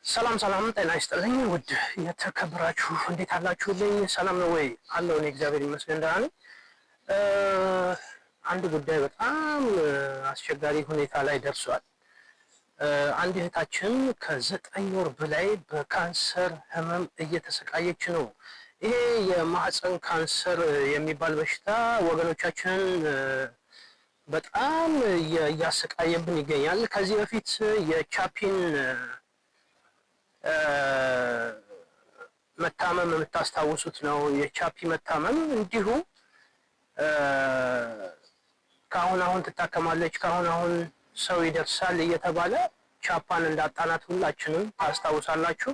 ሰላም ሰላም፣ ጤና ይስጥልኝ ውድ የተከበራችሁ እንዴት አላችሁልኝ? ሰላም ነው ወይ? አለሁ እኔ እግዚአብሔር ይመስገን ደህና ነኝ። አንድ ጉዳይ በጣም አስቸጋሪ ሁኔታ ላይ ደርሷል። አንድ እህታችን ከ9 ወር በላይ በካንሰር ህመም እየተሰቃየች ነው። ይሄ የማህፀን ካንሰር የሚባል በሽታ ወገኖቻችንን በጣም እያሰቃየብን ይገኛል። ከዚህ በፊት የቻፒን መታመም የምታስታውሱት ነው። የቻፒ መታመም እንዲሁ ከአሁን አሁን ትታከማለች፣ ከአሁን አሁን ሰው ይደርሳል እየተባለ ቻፓን እንዳጣናት ሁላችንም ታስታውሳላችሁ።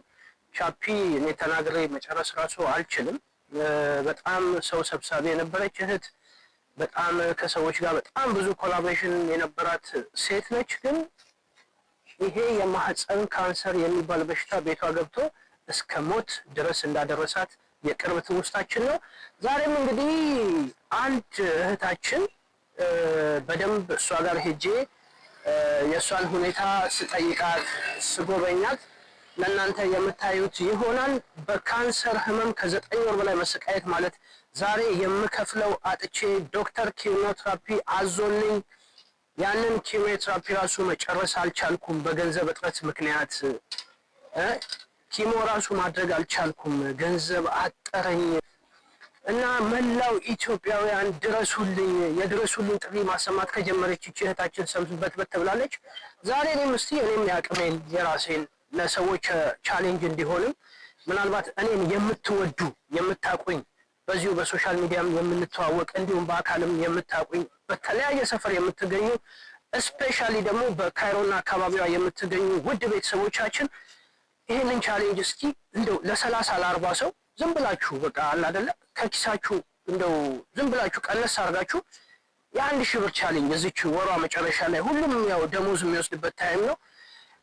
ቻፒ እኔ ተናግሬ መጨረስ ራሱ አልችልም። በጣም ሰው ሰብሳቢ የነበረች እህት፣ በጣም ከሰዎች ጋር በጣም ብዙ collaboration የነበራት ሴት ነች። ግን ይሄ የማህፀን ካንሰር የሚባል በሽታ ቤቷ ገብቶ እስከ ሞት ድረስ እንዳደረሳት የቅርብ ትውስታችን ነው። ዛሬም እንግዲህ አንድ እህታችን በደንብ እሷ ጋር ሄጄ የእሷን ሁኔታ ስጠይቃት ስጎበኛት ለእናንተ የምታዩት ይሆናል። በካንሰር ህመም ከ9 ወር በላይ መሰቃየት ማለት ዛሬ የምከፍለው አጥቼ ዶክተር ኪሞትራፒ አዞልኝ ያንን ኪሞትራፒ ራሱ መጨረስ አልቻልኩም። በገንዘብ እጥረት ምክንያት chemo ራሱ ማድረግ አልቻልኩም። ገንዘብ አጠረኝ እና መላው ኢትዮጵያውያን ድረሱልኝ፣ የድረሱልኝ ጥሪ ማሰማት ከጀመረች ይህች እህታችን ሰንበትበት ብላለች። ዛሬ እኔም እስቲ እኔም የአቅሜን የራሴን ለሰዎች challenge እንዲሆንም ምናልባት እኔን የምትወዱ የምታቁኝ በዚሁ በ social media ም የምንተዋወቅ እንዲሁም በአካልም የምታቁኝ በተለያየ ሰፈር የምትገኙ especially ደግሞ በካይሮና አካባቢዋ የምትገኙ ውድ ቤተሰቦቻችን ይህንን challenge እስኪ እንደው ለ30 ለ40 ሰው ዝም ብላችሁ በቃ አለ አይደለ ከኪሳችሁ እንደው ዝም ብላችሁ ቀነስ አድርጋችሁ የ1000 ብር challenge እዚች ወሯ መጨረሻ ላይ ሁሉም ያው ደሞዝ የሚወስድበት time ነው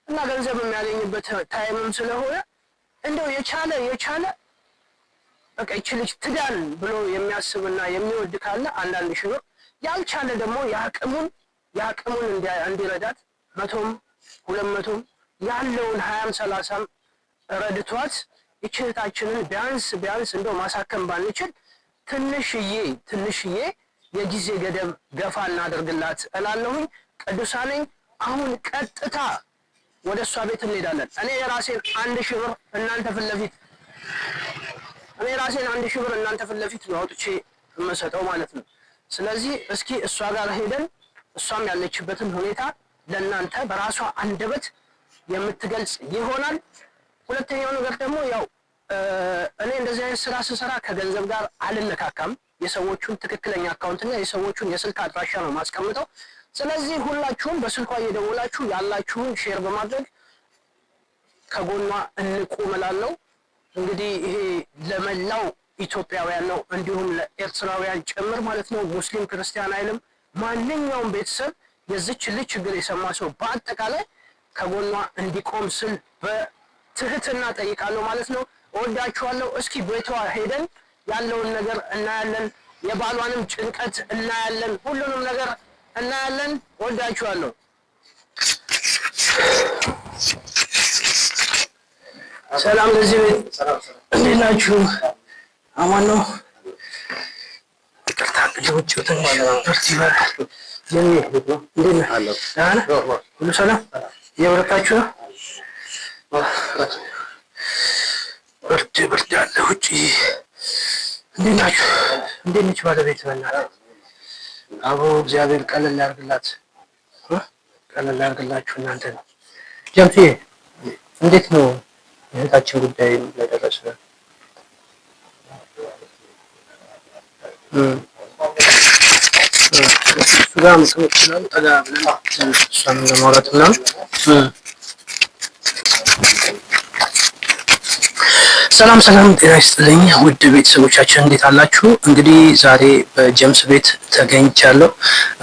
እና ገንዘብ የሚያገኝበት time ም ስለሆነ እንደው የቻለ የቻለ በቃ ይቺ ልጅ ትዳን ብሎ የሚያስብና የሚወድ ካለ አንዳንድ ሺህ ብር፣ ያልቻለ ደግሞ የአቅሙን የአቅሙን እንዲረዳት 100ም 200ም ያለውን 20ም 30ም ረድቷት ይቺ እህታችንን ቢያንስ ቢያንስ እንደው ማሳከም ባንችል ትንሽዬ ትንሽዬ የጊዜ ገደብ ገፋ እናደርግላት እላለሁኝ። ቅዱሳነኝ አሁን ቀጥታ ወደ እሷ ቤት እንሄዳለን። እኔ የራሴን 1000 ብር እናንተ ፊት ለፊት እኔ የራሴን 1000 ብር እናንተ ፊት ለፊት ነው አውጥቼ የምሰጠው ማለት ነው። ስለዚህ እስኪ እሷ ጋር ሄደን እሷም ያለችበትን ሁኔታ ለእናንተ በራሷ አንደበት የምትገልጽ ይሆናል። ሁለተኛው ነገር ደግሞ ያው እኔ እንደዚህ አይነት ስራ ስሰራ ከገንዘብ ጋር አልነካካም። የሰዎቹን ትክክለኛ account እና የሰዎቹን የስልክ አድራሻ ነው ማስቀምጠው። ስለዚህ ሁላችሁም በስልኳ እየደወላችሁ ያላችሁን share በማድረግ ከጎኗ እንቁም እላለሁ። እንግዲህ ይሄ ለመላው ኢትዮጵያውያን ነው፣ እንዲሁም ለኤርትራውያን ጭምር ማለት ነው። ሙስሊም ክርስቲያን አይልም። ማንኛውም ቤተሰብ የዚች ልጅ ችግር የሰማ ሰው በአጠቃላይ ከጎኗ እንዲቆም ስል በትህትና ጠይቃለሁ ማለት ነው። እወዳችኋለሁ። እስኪ ቤቷ ሄደን ያለውን ነገር እናያለን። የባሏንም ጭንቀት እናያለን። ሁሉንም ነገር እናያለን። እወዳችኋለሁ። ሰላም ለዚህ ቤት፣ እንዴት ናችሁ? አማን ነው። ይቅርታ እንግዲህ ውጭው ትንሽ ብርድ ይበላል። እንዴት ነህ? ደህና ነህ? ሁሉ ሰላም? እየበረታችሁ ነው? ብርድ ብርድ አለ ውጭ። እንዴት ናችሁ? እንዴት ነች ባለቤት? በእናትህ አቦ እግዚአብሔር ቀለል ያርግላት፣ ቀለል ያርግላችሁ እናንተ ነው። ጀምስዬ እንዴት ነው የእህታችን ጉዳይ ለደረሰ? እሱ ጋር መቀመጥ ይችላል። ጠጋ ብለን እሷን ለማውራት ምናምን። ሰላም ሰላም፣ ጤና ይስጥልኝ ውድ ቤተሰቦቻችን እንዴት አላችሁ? እንግዲህ ዛሬ በጀምስ ቤት ተገኝቻለሁ።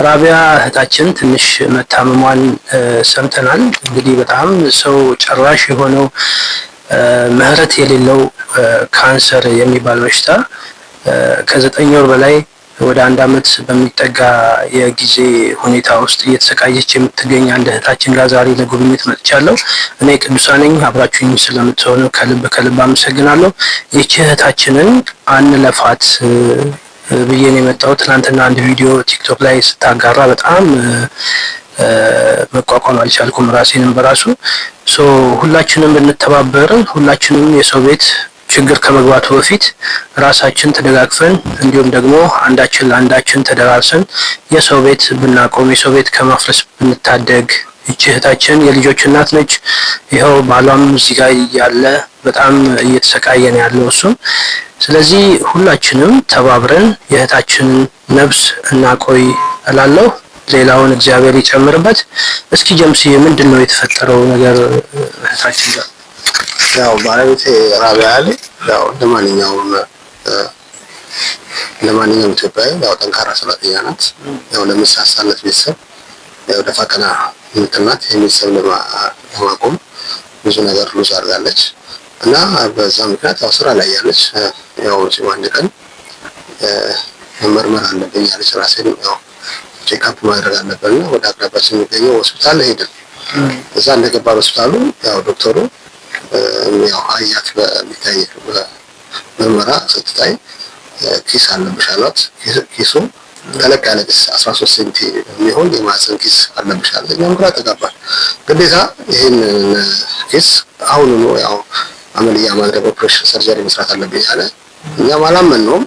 ራቢያ እህታችን ትንሽ መታመሟን ሰምተናል። እንግዲህ በጣም ሰው ጨራሽ የሆነው ምህረት የሌለው ካንሰር የሚባል በሽታ ከ9 ወር በላይ ወደ አንድ አመት በሚጠጋ የጊዜ ሁኔታ ውስጥ እየተሰቃየች የምትገኝ አንድ እህታችን ጋር ዛሬ ለጉብኝት መጥቻለሁ። እኔ ቅዱሳን ነኝ። አብራችሁኝ ስለምትሆኑ ከልብ ከልብ አመሰግናለሁ። ይህች እህታችንን አንለፋት ብዬ ነው የመጣሁት። ትናንትና አንድ ቪዲዮ ቲክቶክ ላይ ስታጋራ በጣም መቋቋም አልቻልኩም ራሴንም በራሱ። So ሁላችንም ብንተባበር፣ ሁላችንም የሰው ቤት ችግር ከመግባቱ በፊት ራሳችን ተደጋግፈን እንዲሁም ደግሞ አንዳችን ለአንዳችን ተደራርሰን የሰው ቤት ብናቆም፣ የሰው ቤት ከማፍረስ ብንታደግ። ይቺ እህታችን የልጆች እናት ነች። ይኸው ባሏም እዚህ ጋር ያለ በጣም እየተሰቃየ ነው ያለው እሱም። ስለዚህ ሁላችንም ተባብረን የእህታችንን ነፍስ እናቆይ እላለሁ። ሌላውን እግዚአብሔር ይጨምርበት። እስኪ ጀምስዬ፣ ምንድን ነው የተፈጠረው ነገር እህታችን ጋር? ያው ባለቤቴ ራቢያ አሊ ያው እንደማንኛውም ኢትዮጵያዊ ያው ጠንካራ ሰራተኛ ናት። ያው ለምሳሳለት ቤተሰብ ያው ደፋ ቀና የምትል ናት። ይህን ቤተሰብ ለማቆም ብዙ ነገር lose አድርጋለች እና በዛ ምክንያት ያው ስራ ላይ ያለች ያው አንድ ቀን መመርመር አለብኝ ያለች፣ ራሴን ያው check up ማድረግ አለብን እና ወደ አቅራቢያችን የሚገኘው ሆስፒታል ሄድን። እዛ እንደገባ ሆስፒታሉ ያው ዶክተሩ ያው አያት፣ በሚታይ ምርመራ ስትታይ ኪስ አለብሽ አሏት። ኪሱ ተለቅ ያለ ኪስ፣ 13 ሴንቲ የሚሆን የማህፀን ኪስ አለብሽ አለ። እኛም ግራ ተጋባን። ግዴታ ይህን ኪስ አሁኑኑ ያው عملية ማድረግ፣ operation surgery መስራት አለብኝ አለ። እኛም አላመንነውም።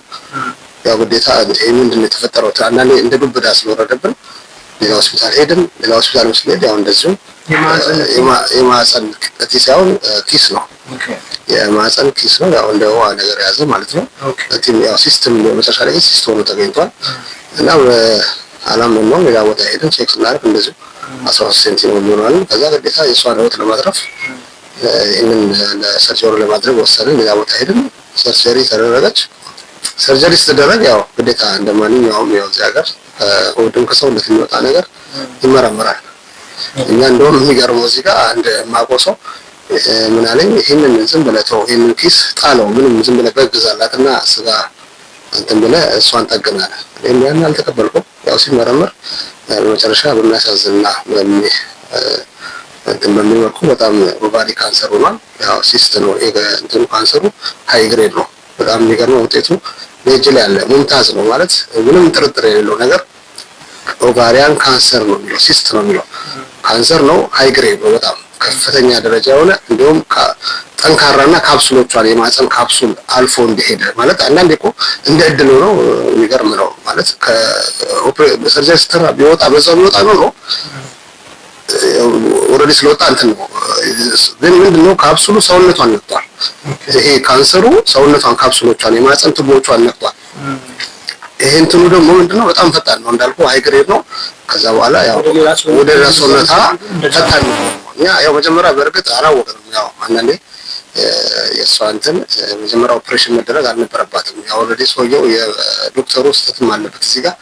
ያው ግዴታ ይሄ ምንድን ነው የተፈጠረው? አንዳንዴ እንደ ዱብዳ ስለወረደብን ሌላ ሆስፒታል ሄድን። ሌላ ሆስፒታል ስንሄድ ያው እንደዚሁ የማህፀን እጢ ሳይሆን ኪስ ነው። የማህፀን ኪስ ነው። ያው እንደ ውሃ ነገር የያዘ ማለት ነው። እጢም ያው cyst ም መጨረሻ ላይ cyst ሆኖ ተገኝቷል። እና አላመንነውም። ሌላ ቦታ ሄድን፣ check ስናደርግ እንደዚሁ 13 ሴንቲ ነው የሚሆነው። ከዛ ግዴታ የእሷን ህይወት ለማትረፍ ይህንን ለ surgery ለማድረግ ወሰንን። ሌላ ቦታ ሄድን፣ surgery ተደረገች። Surgery ስትደረግ ያው ግዴታ እንደማንኛውም ያው እዚህ ሀገር ከሆድም ከሰውነት የሚወጣ ነገር ይመረመራል። እኛ እንደውም የሚገርመው እዚህ ጋር አንድ የማውቀው ሰው ምን አለኝ፣ ይህንን ዝም ብለህ ተው፣ ይህንን ኪስ ጣለው፣ ምንም ዝም ብለህ በግዛላትና ስጋ እንትን ብለህ እሷን ጠግናለህ። እኔም ያን አልተቀበልኩም። ያው ሲመረመር በመጨረሻ በሚያሳዝንና እንትን በሚል መልኩ በጣም ovary cancer ሆኗል። ያው cyst ነው፣ እንትኑ ካንሰሩ high grade ነው። በጣም የሚገርመው ውጤቱ እጅ ላይ ያለ ممتاز ነው፣ ማለት ምንም ጥርጥር የሌለው ነገር ovarian cancer ነው የሚለው፣ cyst ነው የሚለው፣ ካንሰር ነው፣ high grade ነው፣ በጣም ከፍተኛ ደረጃ የሆነ፣ እንዲሁም ጠንካራና ካፕሱሎቿን የማህፀን ካፕሱል አልፎ እንደሄደ። ማለት አንዳንዴ እኮ እንደ እድል ሆኖ የሚገርም ነው፣ ማለት surgery ስትሰራ ቢወጣ፣ በዛው ቢወጣ ኖሮ already ስለወጣ እንትን ነው። ግን ምንድነው ካፕሱሉ ሰውነቷን ነክቷል። ይሄ ካንሰሩ ሰውነቷን፣ ካፕሱሎቿን፣ የማህፀን ቱቦቿን ነክቷል። ይሄ እንትኑ ደግሞ ምንድነው በጣም ፈጣን ነው፣ እንዳልኩ high grade ነው። ከዛ በኋላ ያው ወደ ሌላ ሰውነቷ ፈጣን ነው። እኛ ያው መጀመሪያ በእርግጥ አላወቅንም። ያው አንዳንዴ የእሷ እንትን መጀመሪያ ኦፕሬሽን መደረግ አልነበረባትም። ያው already ሰውየው የዶክተሩ ስህተትም አለበት እዚህ ጋር።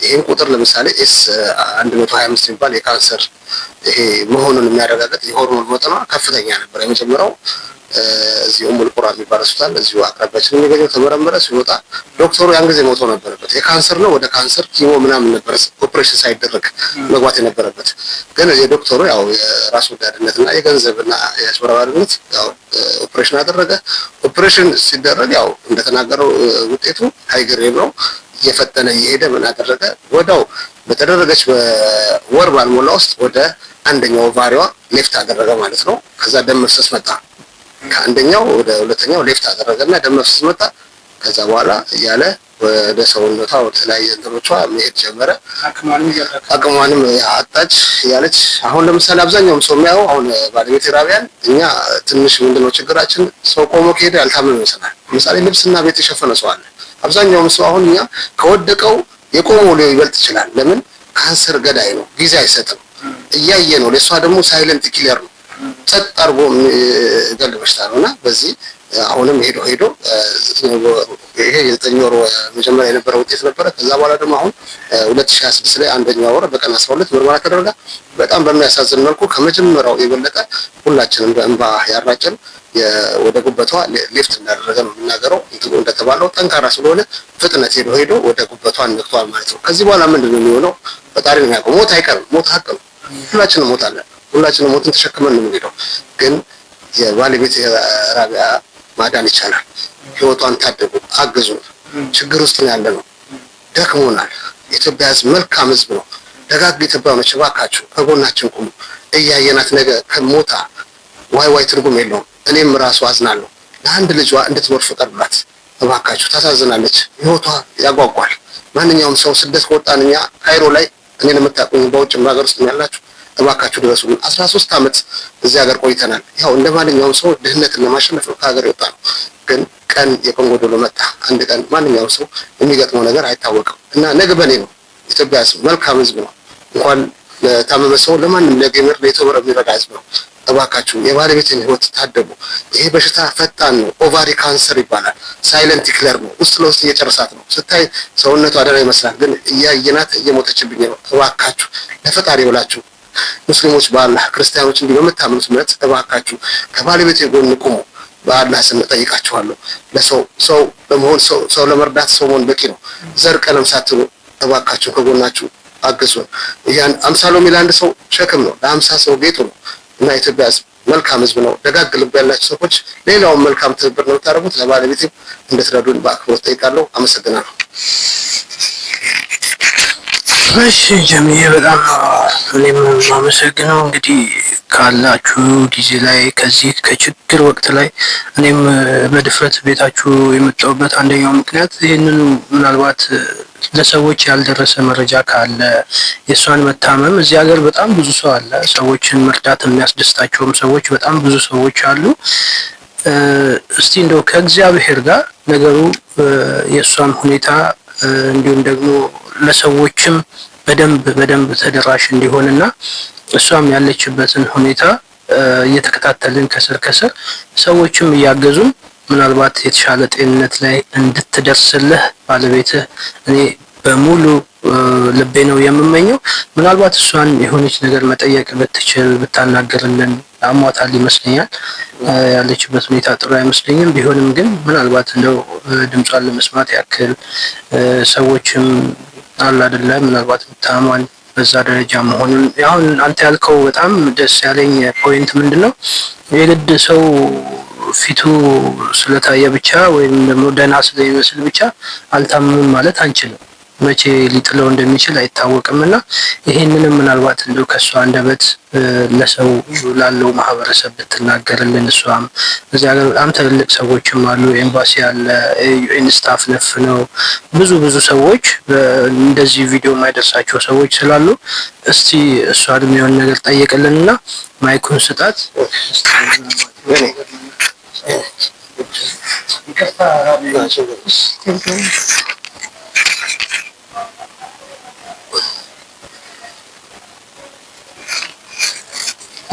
ይሄን ቁጥር ለምሳሌ S 125 የሚባል የካንሰር ይሄ መሆኑን የሚያረጋግጥ የሆርሞን መጠኗ ከፍተኛ ነበር። የመጀመሪያው እዚህ ኡሙል ቁራ የሚባል ሆስፒታል እዚሁ አቅራቢያችን የሚገኘው ተመረመረ። ሲወጣ ዶክተሩ ያን ጊዜ ሞቶ ነበረበት። የካንሰር ነው፣ ወደ ካንሰር chemo ምናምን ነበረ ኦፕሬሽን ሳይደረግ መግባት የነበረበት። ግን የዶክተሩ ያው የራስ ወዳድነትና የገንዘብና የአጭበርባሪነት ያው ኦፕሬሽን አደረገ። ኦፕሬሽን ሲደረግ ያው እንደተናገረው ውጤቱ high grade ነው። እየፈጠነ እየሄደ ምን አደረገ? ወዲያው በተደረገች በወር ባልሞላ ውስጥ ወደ አንደኛው ovary ዋ left አደረገ ማለት ነው። ከዛ ደም መፍሰስ መጣ። ከአንደኛው ወደ ሁለተኛው left አደረገና ደም መፍሰስ መጣ። ከዛ በኋላ እያለ ወደ ሰውነቷ ወደ ተለያየ እንትኖቿ መሄድ ጀመረ። አቅሟንም አጣች እያለች። አሁን ለምሳሌ አብዛኛውም ሰው የሚያየው አሁን ባለቤት ራቢያን እኛ ትንሽ ምንድነው ችግራችን፣ ሰው ቆሞ ከሄደ ያልታመመ ይመስላል። ለምሳሌ ልብስና ቤት የሸፈነ ሰው አለ። አብዛኛውም ሰው አሁን እኛ ከወደቀው የቆመው ሊበልጥ ይችላል። ለምን? ካንሰር ገዳይ ነው፣ ጊዜ አይሰጥም። እያየ ነው። ለእሷ ደግሞ silent killer ነው፣ ጸጥ አድርጎ የሚገል በሽታ ነው እና በዚህ አሁንም ሄዶ ሄዶ ይሄ የ9 ወር መጀመሪያ የነበረ ውጤት ነበረ። ከዛ በኋላ ደግሞ አሁን 2026 ላይ አንደኛ ወር በቀን 12 ምርመራ ተደርጋ በጣም በሚያሳዝን መልኩ ከመጀመሪያው የበለጠ ሁላችንም በእንባ ያራጨን ወደ ጉበቷ ሊፍት እንዳደረገ ነው የምናገረው። እንትኑ እንደተባለው ጠንካራ ስለሆነ ፍጥነት ሄዶ ሄዶ ወደ ጉበቷ ነክቷል ማለት ነው። ከዚህ በኋላ ምንድን ነው የሚሆነው? ፈጣሪ ነው የሚያውቀው። ሞት አይቀርም። ሞት ሀቅ ነው። ሁላችንም ሞታለን። ሁላችንም ሞትን ተሸክመን ነው የምንሄደው። ግን የባለቤት ራቢያ ማዳን ይቻላል። ህይወቷን ታደጉ፣ አግዙ። ችግር ውስጥ ነው ያለ ነው፣ ደክሞናል። የኢትዮጵያ ህዝብ መልካም ህዝብ ነው። ደጋግ ኢትዮጵያኖች እባካችሁ ከጎናችን ቁሙ። እያየናት ነገ ከሞታ ዋይ ዋይ ትርጉም የለውም። እኔም ራሱ አዝናለሁ። ለአንድ ልጇ እንድትኖር ፍቀዱላት እባካችሁ። ታሳዝናለች። ህይወቷ ያጓጓል። ማንኛውም ሰው ስደት ከወጣን እኛ ካይሮ ላይ እኔን የምታውቁኝ በውጭም ሀገር ውስጥ ያላችሁ እባካችሁ ድረሱልን። 13 ዓመት እዚህ ሀገር ቆይተናል። ያው እንደ ማንኛውም ሰው ድህነትን ለማሸነፍ ነው ከሀገር የወጣ ነው። ግን ቀን የቀን ጎዶሎ መጣ። አንድ ቀን ማንኛውም ሰው የሚገጥመው ነገር አይታወቅም እና ነገ በኔ ነው። ኢትዮጵያ ህዝብ መልካም ህዝብ ነው። እንኳን ለታመመ ሰው ለማንም ለ gamer ለ YouTuber የሚረዳ ህዝብ ነው። እባካችሁ የባለቤትን ህይወት ታደጉ። ይሄ በሽታ ፈጣን ነው። Ovary cancer ይባላል። Silent killer ነው። ውስጥ ለውስጥ እየጨረሳት ነው። ስታይ ሰውነቷ ደህና ይመስላል፣ ግን እያየናት እየሞተችብኝ ነው። እባካችሁ ለፈጣሪ ብላችሁ ሙስሊሞች በአላህ፣ ክርስቲያኖች እንዲህ በምታምኑት እምነት እባካችሁ ከባለቤቴ ጎን ቁሙ። በአላህ ስም እጠይቃችኋለሁ። ለሰው ሰው ለመሆን ሰው ሰው ለመርዳት ሰው መሆን በቂ ነው። ዘር ቀለም ሳትሉ እባካችሁ ከጎናችሁ አግዙን። ያን 50 ሎሚ ለአንድ ሰው ሸክም ነው፣ ለ50 ሰው ጌጡ ነው። እና የኢትዮጵያ ህዝብ መልካም ህዝብ ነው። ደጋግ ልብ ያላቸው ሰዎች ሌላውን መልካም ትብብር ነው የምታደርጉት። ለባለቤቴም እንድትረዱን በአክብሮት ጠይቃለሁ። አመሰግናለሁ። እሺ ጀሚዬ፣ በጣም ነው እኔም የማመሰግነው። እንግዲህ ካላችሁ ጊዜ ላይ ከዚህ ከችግር ወቅት ላይ እኔም በድፍረት ቤታችሁ የመጣሁበት አንደኛው ምክንያት ይህንኑ ምናልባት ለሰዎች ያልደረሰ መረጃ ካለ የእሷን መታመም፣ እዚህ ሀገር በጣም ብዙ ሰው አለ። ሰዎችን መርዳት የሚያስደስታቸውም ሰዎች በጣም ብዙ ሰዎች አሉ። እስቲ እንደው ከእግዚአብሔር ጋር ነገሩ የእሷም ሁኔታ እንዲሁም ደግሞ ለሰዎችም በደንብ በደንብ ተደራሽ እንዲሆንና እሷም ያለችበትን ሁኔታ እየተከታተልን ከስር ከስር ሰዎችም እያገዙን ምናልባት የተሻለ ጤንነት ላይ እንድትደርስልህ ባለቤትህ እኔ በሙሉ ልቤ ነው የምመኘው። ምናልባት እሷን የሆነች ነገር መጠየቅ ብትችል ብታናገርልን፣ አሟታል ይመስለኛል። ያለችበት ሁኔታ ጥሩ አይመስለኝም። ቢሆንም ግን ምናልባት እንደው ድምጿን ለመስማት ያክል ሰዎችም አለ አይደለ ምናልባት ታሟን በዛ ደረጃ መሆኑን፣ አሁን አንተ ያልከው በጣም ደስ ያለኝ point ምንድን ነው? የግድ ሰው ፊቱ ስለታየ ብቻ ወይም ደግሞ ደህና ስለሚመስል ብቻ አልታመምም ማለት አንችልም። መቼ ሊጥለው እንደሚችል አይታወቅም እና ይሄንንም ምናልባት እንደው ከእሷ አንደበት ለሰው ላለው ማህበረሰብ ብትናገርልን። እሷም እዚህ ሀገር በጣም ትልልቅ ሰዎችም አሉ፣ ኤምባሲ አለ፣ UN staff ነፍ ነው፣ ብዙ ብዙ ሰዎች እንደዚህ ቪዲዮ የማይደርሳቸው ሰዎች ስላሉ እስቲ እሷንም የሆነ ነገር ጠይቅልን እና mic ኡን ስጣት።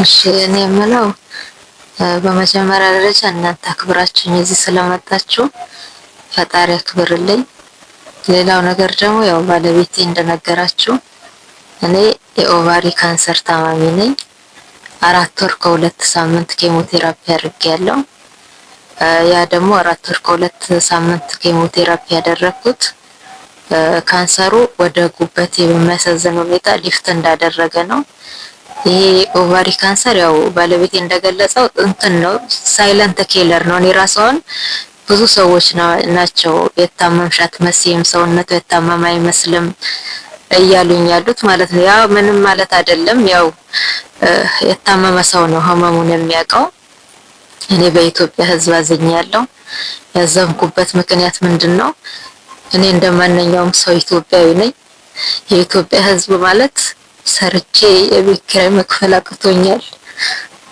እሺ፣ እኔ የምለው በመጀመሪያ ደረጃ እናንተ አክብራችሁኝ እዚህ ስለመጣችሁ ፈጣሪ አክብርልኝ። ሌላው ነገር ደግሞ ያው ባለቤቴ እንደነገራችሁ እኔ የ ovary cancer ታማሚ ነኝ። 4 ወር ከ2 ሳምንት ኬሞቴራፒ አድርጌያለሁ። ያ ደግሞ 4 ወር ከ2 ሳምንት ኬሞቴራፒ ያደረኩት ካንሰሩ ወደ ጉበቴ በሚያሳዝን ሁኔታ ሊፍት እንዳደረገ ነው። ይሄ ovary cancer ያው ባለቤቴ እንደገለጸው እንትን ነው፣ silent killer ነው። እኔ ራሷን ብዙ ሰዎች ናቸው የታመምሽ አትመስይም፣ ሰውነቱ የታመመ አይመስልም እያሉኝ ያሉት ማለት ነው። ያ ምንም ማለት አይደለም። ያው የታመመ ሰው ነው ህመሙን የሚያውቀው። እኔ በኢትዮጵያ ሕዝብ አዝኛለሁ። ያዘንኩበት ምክንያት ምንድን ነው? እኔ እንደማንኛውም ሰው ኢትዮጵያዊ ነኝ። የኢትዮጵያ ሕዝብ ማለት ሰርቼ የቤት ኪራይ መክፈል አቅቶኛል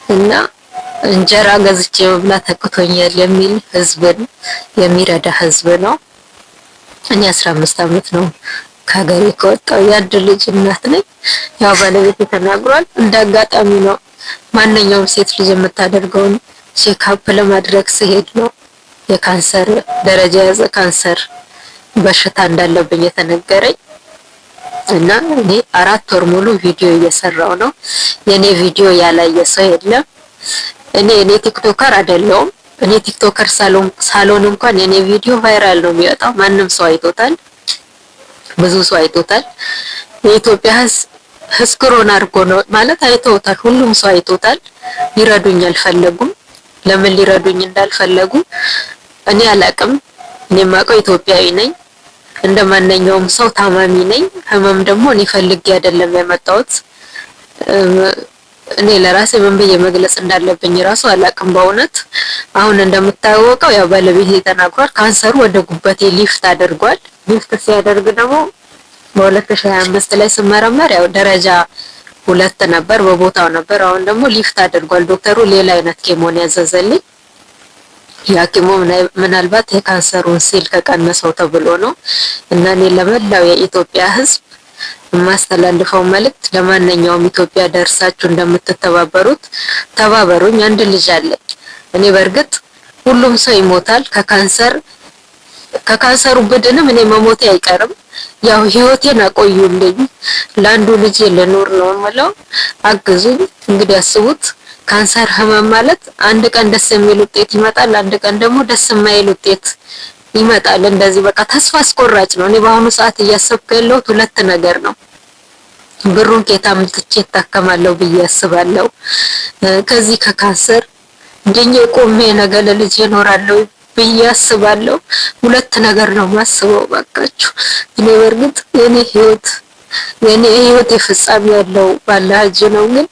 እና እንጀራ ገዝቼ መብላት አቅቶኛል የሚል ህዝብን የሚረዳ ህዝብ ነው። እኔ 15 አመት ነው ከሀገሬ ከወጣሁ፣ የአንድ ልጅ እናት ነኝ። ያው ባለቤቴ ተናግሯል። እንደ አጋጣሚ ነው ማንኛውም ሴት ልጅ የምታደርገውን checkup ለማድረግ ስሄድ ነው የካንሰር ደረጃ የያዘ ካንሰር በሽታ እንዳለብኝ የተነገረኝ። እና እኔ 4 ወር ሙሉ ቪዲዮ እየሰራው ነው። የኔ ቪዲዮ ያላየ ሰው የለም። እኔ TikToker አይደለሁም። እኔ TikToker ሳልሆን እንኳን የኔ ቪዲዮ viral ነው የሚወጣው። ማንም ሰው አይቶታል፣ ብዙ ሰው አይቶታል። የኢትዮጵያ ሕዝብ scroll አድርጎ ነው ማለት አይተውታል። ሁሉም ሰው አይቶታል። ሊረዱኝ አልፈለጉም። ለምን ሊረዱኝ እንዳልፈለጉ እኔ አላቅም። እኔ የማውቀው ኢትዮጵያዊ ነኝ። እንደ ማንኛውም ሰው ታማሚ ነኝ። ህመም ደግሞ እኔ ፈልጌ አይደለም የመጣሁት። እኔ ለራሴ ምን ብዬ መግለጽ እንዳለብኝ ራሱ አላቅም። በእውነት አሁን እንደምታወቀው ያው ባለቤቴ ተናግሯል። ካንሰሩ ወደ ጉበቴ ሊፍት አድርጓል። ሊፍት ሲያደርግ ደግሞ በ2025 ላይ ስመረመር ያው ደረጃ 2 ነበር፣ በቦታው ነበር። አሁን ደግሞ ሊፍት አድርጓል። ዶክተሩ ሌላ አይነት chemo ን ያዘዘልኝ። ያ chemo ምናልባት የካንሰሩን ሲል ከቀነሰው ተብሎ ነው። እና እኔ ለመላው የኢትዮጵያ ሕዝብ የማስተላልፈው መልእክት ለማንኛውም ኢትዮጵያ ደርሳችሁ እንደምትተባበሩት ተባበሩኝ። አንድ ልጅ አለኝ። እኔ በእርግጥ ሁሉም ሰው ይሞታል ከካንሰሩ ብድንም እኔ መሞቴ አይቀርም። ያው ህይወቴን አቆዩልኝ፣ ለአንዱ ልጅ ልኑር ነው የምለው። አግዙኝ። እንግዲህ አስቡት፣ ካንሰር ህመም ማለት አንድ ቀን ደስ የሚል ውጤት ይመጣል፣ አንድ ቀን ደግሞ ደስ የማይል ውጤት ይመጣል። እንደዚህ በቃ ተስፋ አስቆራጭ ነው። እኔ በአሁኑ ሰዓት እያሰብኩ ያለሁት ሁለት ነገር ነው። ብሩን ከየት አምጥቼ እታከማለሁ ብዬ አስባለሁ። ከዚህ ከካንሰር ድኜ ቆሜ ነገ ለልጄ እኖራለሁ ብዬ አስባለሁ። ሁለት ነገር ነው ማስበው ባካችሁ። እኔ በእርግጥ የኔ ህይወት የፍጻሜ ያለው ባላህ እጅ ነው፣ ግን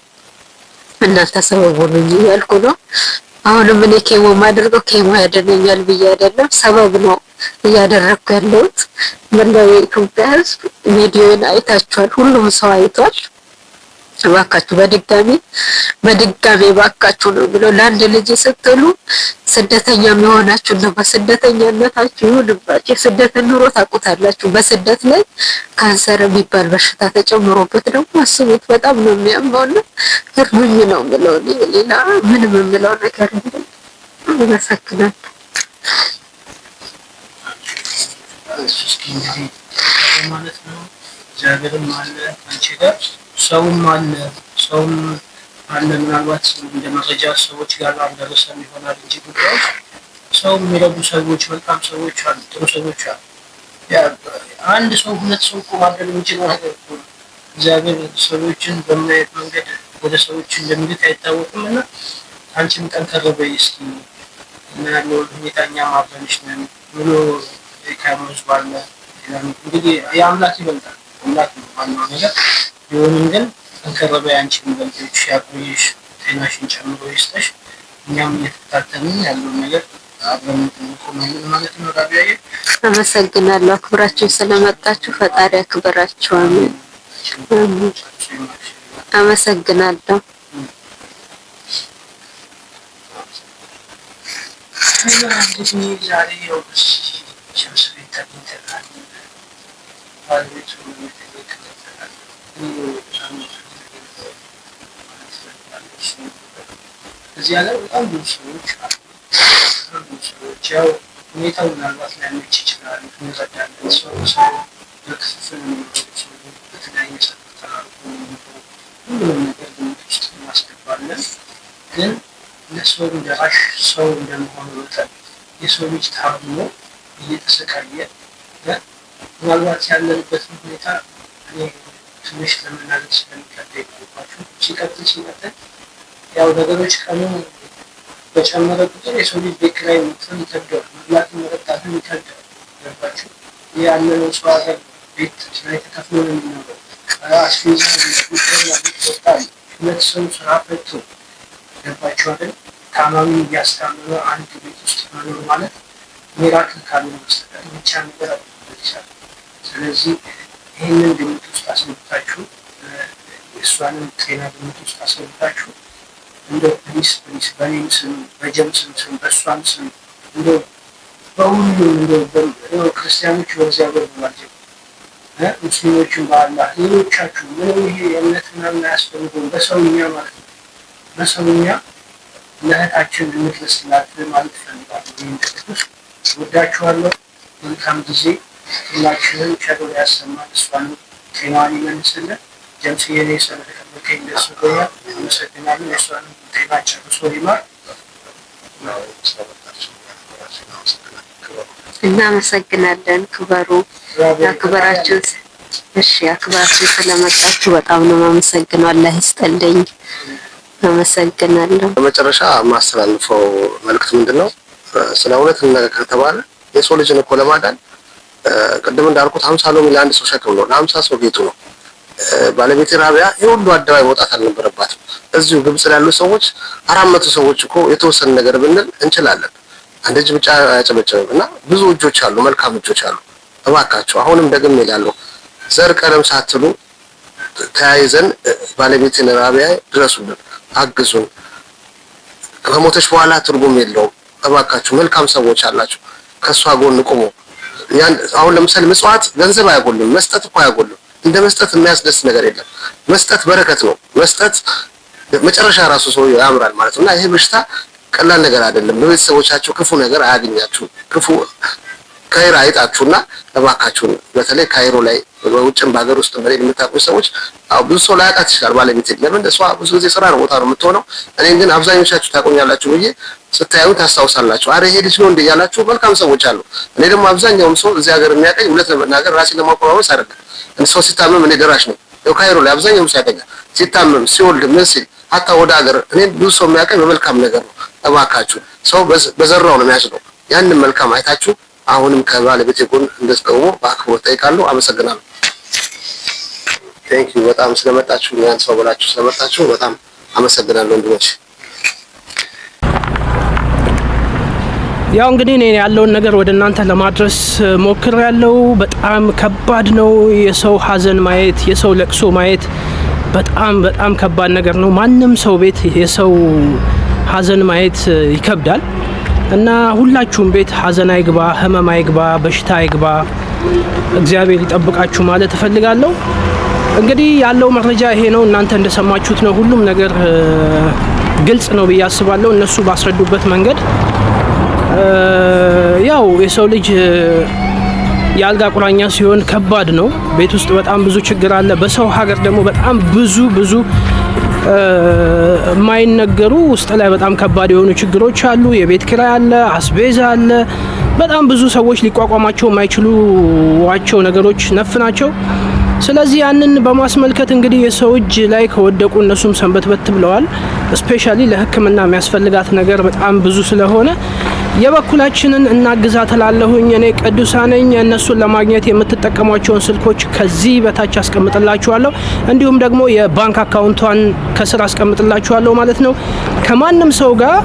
እናንተ ሰበብ ሁኑኝ እያልኩ ነው። አሁንም እኔ chemo ማደርገው chemo ያድነኛል ብዬ አይደለም፣ ሰበብ ነው እያደረግኩ ያለሁት። መላው የኢትዮጵያ ሕዝብ ቪዲዮን አይታችኋል፣ ሁሉም ሰው አይቷል። እባካችሁ በድጋሚ በድጋሚ እባካችሁ ነው ብለው ለአንድ ልጅ ስትሉ ስደተኛ የሆናችሁ ነው፣ በስደተኛነታችሁ ይሁንባችሁ። የስደትን ኑሮ ታውቁታላችሁ። በስደት ላይ ካንሰር የሚባል በሽታ ተጨምሮበት ደግሞ አስቡት፣ በጣም ነው የሚያመውና እርዱኝ ነው የምለው። ሌላ ምንም የምለው ነገር የለም። አመሰግናለሁ። ማለት ነው። እግዚአብሔርም አለ አንቺ ጋር፣ ሰውም አለ፣ ሰውም አለ። ምናልባት እንደ መረጃ ሰዎች ጋር አልደረሰም ይሆናል እንጂ ጉዳዮች ሰው የሚረዱ ሰዎች፣ መልካም ሰዎች አሉ፣ ጥሩ ሰዎች አሉ። አንድ ሰው ሁለት ሰው እኮ ማድረግ የሚችለው ነገር እኮ ነው። እግዚአብሔር ሰዎችን በምን አይነት መንገድ ወደ ሰዎች እንደሚልክ አይታወቅም። እና አንቺም ጠንከር በይ እስኪ እና ያለውን ሁኔታ እኛም አብረንሽ ነን ብሎ ከህዝብ አለ። እንግዲህ የአምላክ ይበልጣል፣ አምላክ ነው ዋናው ነገር። ቢሆንም ግን ጠንከር በይ፣ አንቺም በልጆች ያቆይሽ፣ ጤናሽን ጨምሮ ይስጠሽ። እኛም እየተከታተልን ያለውን ነገር አብረን እንቆማለን ማለት ነው። ራቢያዬ። አመሰግናለሁ። አክብራችሁ ስለመጣችሁ ፈጣሪ አክብራችሁ። አሜን። አመሰግናለሁ። እንግዲህ ዛሬ ያው ሸምስ ቤት ተገኝተናል። ባለቤቱ መጠየቅ ተገኝተናል። እዚህ ሀገር በጣም ብዙ ሰዎች አሉ። በጣም ብዙ ሰዎች፣ ያው ሁኔታው ምናልባት ላይመች ይችላል፣ እንረዳለን። ሰው ሰው በክፍፍል የሚኖሩ ሰው በተለያየ ሰፈር ተራርቆ የሚኖሩ ሁሉንም ነገር ግምት ውስጥ እናስገባለን። ግን ለሰውም ደራሽ ሰው እንደመሆኑ መጠን የሰው ልጅ ታሞ እየተሰቃየ፣ ምናልባት ያለንበትን ሁኔታ እኔ ትንሽ ለመናገር ስለሚከብደኝ ነው። ሲቀጥል ሲቀጥል ያው ነገሮች ቀኑ በጨመረ ቁጥር የሰው ልጅ ቤት ኪራይ መክፈል ይከብደዋል፣ መብላትን መጠጣትን ይከብደዋል። ገባችሁ? ይህ ያለነው ሰው ሀገር ቤት ኪራይ ተከፍሎ ነው የሚኖረው። አስቤዛ አለ፣ የሚጠጣ፣ ሁለት ሰው ስራ ፈቶ፣ ገባችሁ አይደል? ታማሚ እያስታመመ አንድ ቤት ውስጥ መኖር ማለት miracle ካልሆነ በስተቀር የሚቻል ነገር አይደለም። ስለዚህ ይህንን ግምት ውስጥ አስገብታችሁ፣ እሷንም ጤና ግምት ውስጥ አስገብታችሁ እንደው please please በእኔም ስም፣ በጀምስም ስም፣ በእሷም ስም፣ እንደው በሁሉም እንደው ክርስቲያኖች በእግዚአብሔር ብሏል፣ ሙስሊሞችን በአላህ፣ ሌሎቻችሁ ምንም ይሄ የእምነት ምናምን አያስፈልገውም። በሰውኛ ማለት ነው። በሰውኛ ለእህታችን እንድረስላት ማለት እፈልጋለሁ። ይህን ቅዱስ ወዳችኋለሁ። መልካም ጊዜ። ሁላችንም ቸር ያሰማን፣ እሷንም ጤናዋን ይመልስልን። ጀምስዬ እኔ ስለተቀበልከኝ ደስ ብሎኛል። አመሰግናለሁ። የእሷንም ጤና ጨርሶ ይማር። እናመሰግናለን። ክበሩ። አክብራችሁ እሺ፣ አክብራችሁ ስለመጣችሁ በጣም ነው የማመሰግነው። አላህ ይስጥልኝ። አመሰግናለሁ። በመጨረሻ የማስተላልፈው መልዕክት ምንድን ነው? ስለ እውነት እንነጋገር ከተባለ የሰው ልጅን እኮ ለማዳን ቅድም እንዳልኩት 50 ሎሚ ለአንድ ሰው ሸክም ነው፣ ለ50 ሰው ጌጡ ነው። ባለቤቴ ራቢያ የሁሉ አደባባይ መውጣት አልነበረባትም። እዚሁ ግብጽ ላሉ ሰዎች 400 ሰዎች እኮ የተወሰነ ነገር ብንል እንችላለን። አንድ እጅ ብቻ አያጨበጭብም እና ብዙ እጆች አሉ፣ መልካም እጆች አሉ። እባካችሁ አሁንም ደግሜ እላለሁ፣ ዘር ቀለም ሳትሉ ተያይዘን ባለቤቴን ራቢያ ድረሱልን፣ አግዙን። ከሞተች በኋላ ትርጉም የለውም። እባካችሁ መልካም ሰዎች አላችሁ፣ ከእሷ ጎን ቁሙ። አሁን ለምሳሌ ምጽዋት ገንዘብ አያጎልም፣ መስጠት እኮ አያጎልም። እንደ መስጠት የሚያስደስት ነገር የለም። መስጠት በረከት ነው። መስጠት መጨረሻ ራሱ ሰው ያምራል ማለት ነው። እና ይሄ በሽታ ቀላል ነገር አይደለም። በቤተሰቦቻችሁ ክፉ ነገር አያገኛችሁ፣ ክፉ ከይር አይጣችሁና እባካችሁን በተለይ ካይሮ ላይ በውጭም በሀገር ውስጥ በሌል የምታውቁ ሰዎች አዎ ብዙ ሰው ላያውቃት ይችላል። ባለቤቴ ለምን እሷ ብዙ ጊዜ ስራ ነው ቦታ ነው የምትሆነው። እኔ ግን አብዛኞቻችሁ ታቆኛላችሁ ብዬ ስታዩ ታስታውሳላችሁ። አረ ይሄ ልጅ ነው እንደ እያላችሁ መልካም ሰዎች አሉ። እኔ ደግሞ አብዛኛውም ሰው እዚህ ሀገር የሚያውቀኝ እውነት ለመናገር ራሴን ለማቆማመስ አይደለም። ሰው ሲታመም እኔ ደራሽ ነው። ያው ካይሮ ላይ አብዛኛውም ሰው ያውቀኛል። ሲታመም ሲወልድ ምን ሲል ሀታ ወደ ሀገር እኔ ብዙ ሰው የሚያውቀኝ በመልካም ነገር ነው። እባካችሁ ሰው በዘራው ነው የሚያጭደው። ያንን መልካም አይታችሁ አሁንም ከባለቤቴ ጎን እንድትቆሙ በአክብሮት ጠይቃለሁ። አመሰግናለሁ። Thank you በጣም ስለመጣችሁ፣ ያን ሰው ብላችሁ ስለመጣችሁ በጣም አመሰግናለሁ ወንድሞች። ያው እንግዲህ እኔ ያለውን ነገር ወደ እናንተ ለማድረስ ሞክሬያለሁ። በጣም ከባድ ነው የሰው ሀዘን ማየት፣ የሰው ለቅሶ ማየት በጣም በጣም ከባድ ነገር ነው። ማንም ሰው ቤት የሰው ሀዘን ማየት ይከብዳል እና ሁላችሁም ቤት ሀዘን አይግባ፣ ህመም አይግባ፣ በሽታ አይግባ። እግዚአብሔር ይጠብቃችሁ ማለት እፈልጋለሁ። እንግዲህ ያለው መረጃ ይሄ ነው። እናንተ እንደሰማችሁት ነው። ሁሉም ነገር ግልጽ ነው ብዬ አስባለሁ። እነሱ ባስረዱበት መንገድ ያው የሰው ልጅ የአልጋ ቁራኛ ሲሆን ከባድ ነው። ቤት ውስጥ በጣም ብዙ ችግር አለ። በሰው ሀገር ደግሞ በጣም ብዙ ብዙ የማይነገሩ ውስጥ ላይ በጣም ከባድ የሆኑ ችግሮች አሉ። የቤት ኪራይ አለ፣ አስቤዛ አለ። በጣም ብዙ ሰዎች ሊቋቋማቸው የማይችሏቸው ነገሮች ነፍ ናቸው። ስለዚህ ያንን በማስመልከት እንግዲህ የሰው እጅ ላይ ከወደቁ እነሱም ሰንበትበት ብለዋል። Specially ለሕክምና የሚያስፈልጋት ነገር በጣም ብዙ ስለሆነ የበኩላችንን እናግዛት እላለሁኝ። እኔ ቅዱሳን ነኝ። እነሱን ለማግኘት የምትጠቀሟቸውን ስልኮች ከዚህ በታች አስቀምጥላችኋለሁ። እንዲሁም ደግሞ የባንክ account ቷን ከስር አስቀምጥላችኋለሁ ማለት ነው። ከማንም ሰው ጋር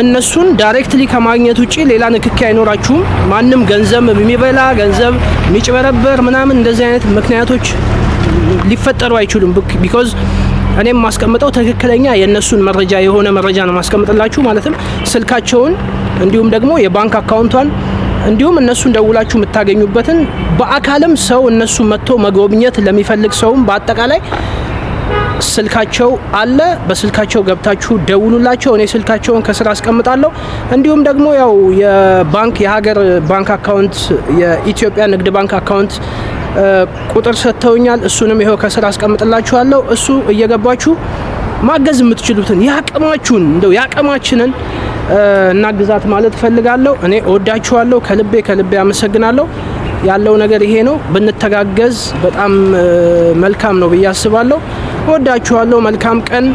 እነሱን directly ከማግኘት ውጪ ሌላ ንክኪ አይኖራችሁም። ማንም ገንዘብ የሚበላ፣ ገንዘብ የሚጭበረበር ምናምን እንደዚህ አይነት ምክንያቶች ሊፈጠሩ አይችሉም። Because እኔም ማስቀምጠው ትክክለኛ የእነሱን መረጃ የሆነ መረጃ ነው ማስቀምጥላችሁ። ማለትም ስልካቸውን እንዲሁም ደግሞ የባንክ account ቷን እንዲሁም እነሱን ደውላችሁ የምታገኙበትን፣ በአካልም ሰው እነሱ መጥቶ መጎብኘት ለሚፈልግ ሰውም በአጠቃላይ ስልካቸው አለ። በስልካቸው ገብታችሁ ደውሉላቸው። እኔ ስልካቸውን ከስር አስቀምጣለሁ። እንዲሁም ደግሞ ያው የባንክ የሀገር ባንክ account፣ የኢትዮጵያ ንግድ ባንክ account ቁጥር ሰጥተውኛል። እሱንም ይኸው ከስር አስቀምጥላችኋለሁ። እሱ እየገባችሁ ማገዝ የምትችሉትን ያቅማችሁን እንደው ያቅማችንን እናግዛት ማለት እፈልጋለሁ። እኔ እወዳችኋለሁ። ከልቤ ከልቤ አመሰግናለሁ። ያለው ነገር ይሄ ነው። ብንተጋገዝ በጣም መልካም ነው ብዬ አስባለሁ። እወዳችኋለሁ። መልካም ቀን።